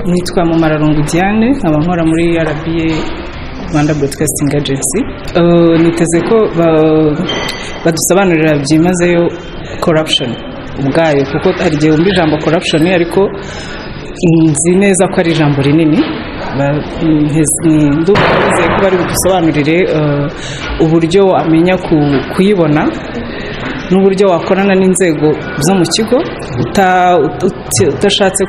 Nitwa Mumararungu Diane, nkaba nkora muri RBA, Rwanda Broadcasting Agency. Niteze ko badusobanurira byimazeyo corruption ubwayo, kuko hari igihe wumva ijambo corruption ariko nzi neza ko ari ijambo rinini. Ndumva nizeye ko bari budusobanurire uburyo wamenya kuyibona n'uburyo wakorana n'inzego zo mu kigo udashatse,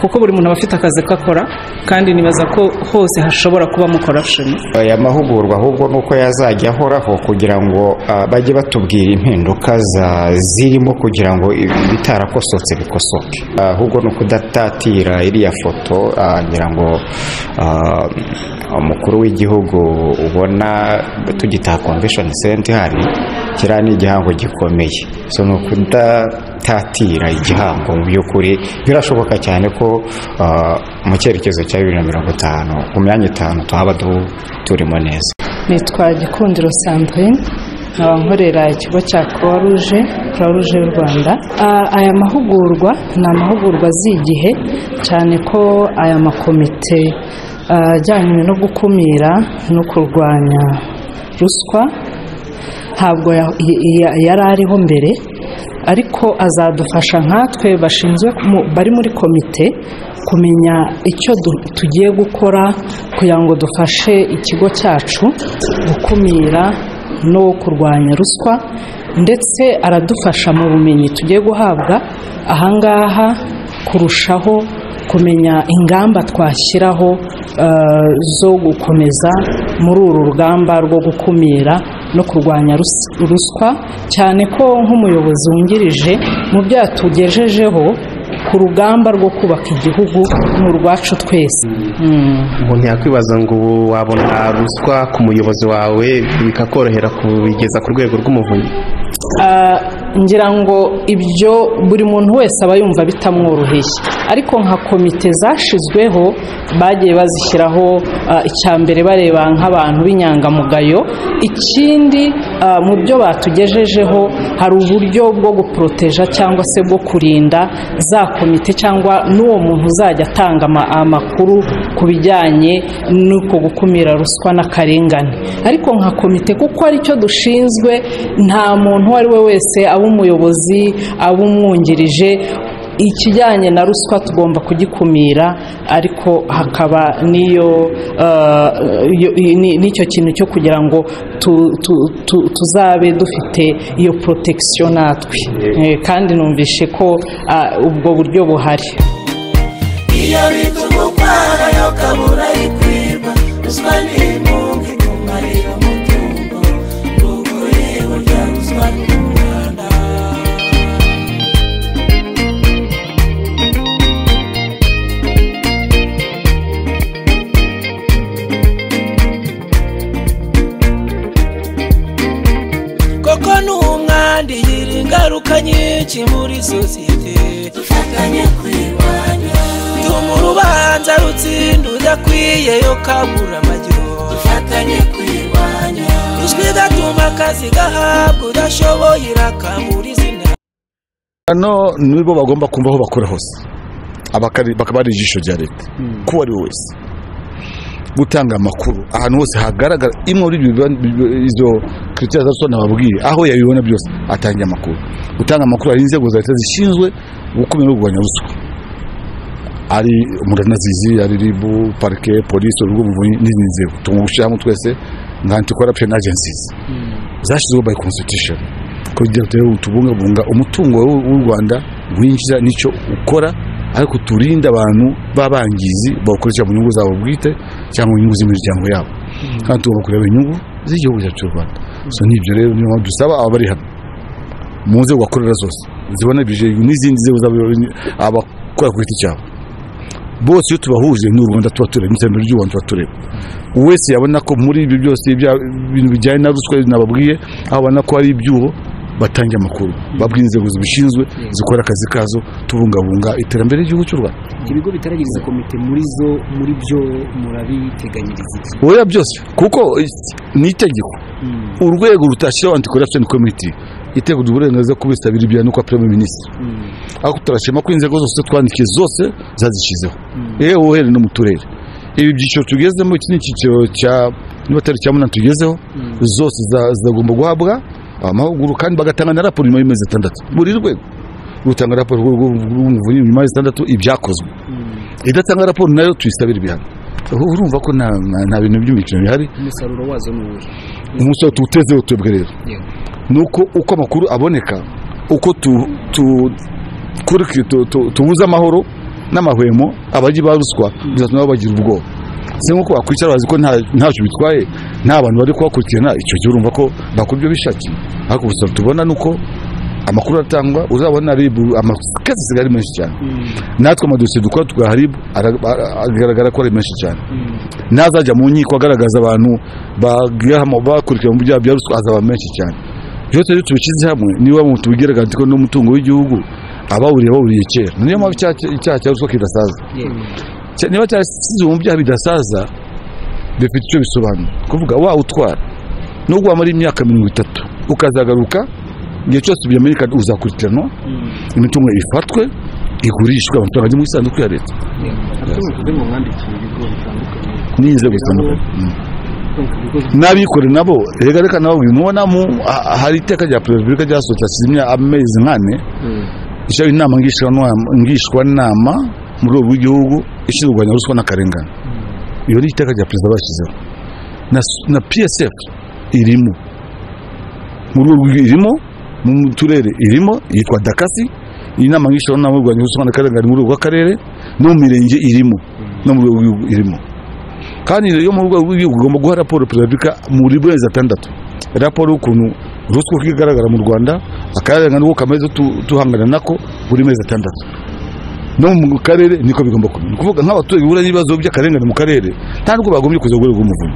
kuko buri muntu aba afite akazi ko akora, kandi nibaza ko hose hashobora kubamo corruption. Aya mahugurwa ahubwo nuko yazajya ahoraho kugira ngo bajye batubwira impinduka zirimo, kugira ngo ibitarakosotse bikosoke. Ahubwo ni ukudatatira iriya foto, ngira ngo umukuru w'igihugu ubona tugitaha Convention Center hari kiriya ni igihango gikomeye, so ni ukudatatira igihango. Mu by'ukuri birashoboka cyane ko mu cyerekezo cya 2050 ku myanya 5 tuhaba turimo neza. Nitwa Gikundiro Sandrine, nkaba nkorera ikigo cya Croix Rouge, Croix Rouge y'u Rwanda. Aya mahugurwa ni amahugurwa aziye igihe cyane, ko aya makomite ajyanye no gukumira no kurwanya ruswa ntabwo yari ariho mbere, ariko azadufasha nkatwe bashinzwe bari muri komite kumenya icyo tugiye gukora kugira ngo dufashe ikigo cyacu gukumira no kurwanya ruswa. Ndetse aradufasha mu bumenyi tugiye guhabwa ahangaha kurushaho kumenya ingamba twashyiraho zo gukomeza muri uru rugamba rwo gukumira no kurwanya ruswa, cyane ko nk'umuyobozi wungirije mu byo yatugejejeho ku rugamba rwo kubaka igihugu ni urwacu twese. Umuntu yakwibaza ngo ubu wabona ruswa ku muyobozi wawe bikakorohera kubigeza ku rwego rw'umuvunyi? Ngira ngo ibyo buri muntu wese aba yumva bitamworoheye, ariko nka komite zashizweho bagiye bazishyiraho, icya mbere bareba nk'abantu b'inyangamugayo. Ikindi, mu byo batugejejeho hari uburyo bwo guporoteja cyangwa se bwo kurinda za komite cyangwa n'uwo muntu uzajya atanga amakuru ku bijyanye n'uko gukumira ruswa n'akarengane. Ariko nka komite, kuko aricyo dushinzwe, nta muntu uwo ari we wese, aba umuyobozi, aba umwungirije, ikijyanye na ruswa tugomba kugikumira, ariko hakaba n'iyo n'icyo kintu cyo kugira ngo tuzabe dufite iyo protection natwe. Kandi numvishe ko ubwo buryo buhari. Iyo bita umukwara yo kabura ikwirwa, ruswa ni imunga ikumarira umutungo, n'ukuri burya ruswa ni umwanda. Koko ni umwanda, igira ingaruka nyinshi muri sosiyete, dufatanye kwirwanya. Tuma urubanza rutsinda udakwiye yo kabura amagiro, dufatanye kwirwanya. Ruswa igatuma akazi gahabwa udashoboye, irakambura izina. Hano nibo bagomba kumva aho bakora hose, bakaba ari ijisho rya leta kuwo ari we wese, gutanga amakuru ahantu hose hagaragara imwe muri izo critères za nababwiye. Aho yabibona byose atangira amakuru, gutanga amakuru. Hari inzego za leta zishinzwe gukumira no kurwanya ruswa, ari umuranazizi, ari RIB, parike, polisi, urwego rw'umuvunyi n'izindi nzego. Tugomba gushyira hamwe twese nka anti corruption agencies zashyizweho by constitution kugira ngo tubungabunga umutungo w'u Rwanda winjiza n'icyo ukora, ariko turinde abantu b'abangizi bawukoresha mu nyungu zabo bwite cyangwa mu nyungu z'imiryango yabo, kandi tugomba kureba inyungu z'igihugu cyacu cy'u Rwanda. So nibyo rero, niyo mpamvu dusaba abari hano mu nzego bakorera zose zibona bije n'izindi nzego abakora ku giti cyabo bose, iyo tubahuje ni u Rwanda tuba tureba, n'iterambere ry'u Rwanda tuba tureba. Wese yabona ko muri ibyo byose ibintu bijyanye na ruswa nababwiye, aho abona ko hari ibyuho batange amakuru, babwira inzego zibishinzwe zikora akazi kazo, tubungabunga iterambere ry'igihugu cy'u Rwanda. Ibigo bitaragira izo komite muri zo, muri byo murabiteganyiriza iki? Oya, byose, kuko ni itegeko, urwego rutashyiraho anti corruption committee. Iteko uburenganzira kubisabira ibihano kwa Premier Ministre. Ariko turashima ko inzego zose twandikiye zose zazishizeho. Yewe uhere no mu turere. Ibi byiciro tugezemo, iki ni icyiciro cya niba atari cya 8 tugezeho, zose zagomba guhabwa amahugurwa kandi bagatanga na raporo nyuma y'amezi 6. Buri rwego rutanga raporo rw'umuvunyi nyuma y'amezi 6 ibyakozwe. Idatanga raporo nayo tuyisabira ibihano. Urumva ko nta bintu by'imikino bihari. Umusaruro wazo ni uwuhe? Umusaruro tuwutezeho twebwe rero nuko uko amakuru aboneka, uko tubuza amahoro n'amahwemo abaji ba ruswa, bizatuma nabo bagira ubwoba. Se nkuko bakwicara bazi ko ntacyo bitwaye, nta bantu bari kubakurikirana, icyo gihe urumva ko bakora ibyo bishakiye. Ariko umusaruro tubona nuko amakuru atangwa, uzabona RIB amakesi asigaye ari menshi cyane. Natwe amadosiye dukora tugaha RIB agaragara ko ari menshi cyane. N'azajya mu nkiko agaragaza abantu bakurikirana mu byaha bya ruswa azaba menshi cyane. Byose rero tubishyize hamwe, niba mu tubigerageza ko n'umutungo w'igihugu abawuriye kera. Niyo mpamvu icyaha cya ruswa kidasaza. Niba cyarasize mu byaha bidasaza, bifite icyo bisobanura. Kuvuga wa utwara nubwo wamara imyaka 30 ukazagaruka, igihe cyose byamenyekana uzakurikiranwa, imitungo ifatwe igurishwe, amafaranga ajye mu isanduku ya leta. N'inzego zitandukanye n'abikorera nabo. Reka reka nabo mubona hari iteka rya Perezida wa Repubulika ryasohotse hashize amezi 4, ishyiraho inama ngishwanama mu rwego rw'igihugu ishinzwe kurwanya ruswa n'akarengane. Iyo ni iteka rya Perezida bashyizeho. Na PSF irimo mu rwego irimo mu turere irimo, yitwa Dakasi. Iyi nama ngishwanama yo kurwanya ruswa n'akarengane mu rwego rw'akarere no mu mirenge irimo, no mu rwego rw'igihugu irimo. Kandi iyo mu rwego rw'igihugu ugomba guha raporo Perezida wa Repubulika muri mezi 6, raporo y'ukuntu ruswa uko igaragara mu Rwanda, akarengane uko kameze tuhangana nako buri mezi 6. No mu karere niko bigomba kuba. Ni ukuvuga nk'abaturage bahura n'ibibazo by'akarengane mu karere, nta nubwo bagombye kuza ku rwego rw'umuvunyi.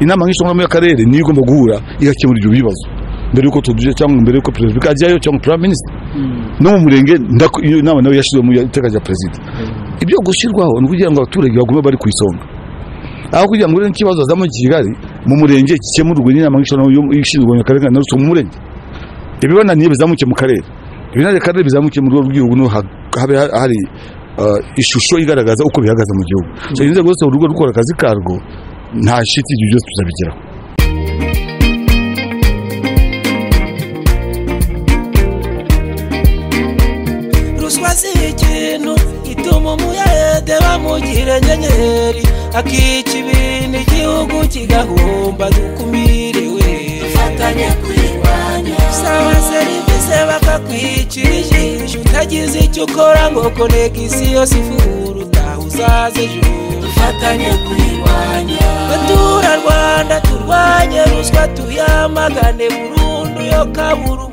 Inama ngishwanama y'akarere niyo igomba guhura igakemura ibyo bibazo mbere y'uko tuduje, cyangwa mbere y'uko Perezida wa Repubulika ajyayo, cyangwa Prime Minister. No mu murenge iyo nama nayo yashyizwe mu iteka rya Perezida. Ibyo gushyirwaho ni ukugira ngo abaturage bagume bari ku isonga. Aho kugira ngo n'ikibazo azamo Kigali mu murenge gikemurwe n'inama ngishwanama ishinzwe kurwanya akarengane na ruswa mu murenge. Ibibananiye bizamuke mu karere, ibinaniye akarere bizamuke mu rwego rw'igihugu, no habe hari ishusho igaragaza uko bihagaze mu gihugu. So inzego zose urugo rukora akazi karwo, nta shiti, ibyo byose tuzabigeraho. Ruswa si ikintu ituma umuyede bamugira inyenyeri, akica ibintu igihugu kigahomba. Dukumiriwe dufatanye kwirwanya, saba serivisi bakakwicira ijisho, utagize icyo ukora ngo konegisiyo sifura utaha uzaze ejo. Dufatanye kwirwanya, baturarwanda turwanye ruswa, tuyamagane burundu yo kabura.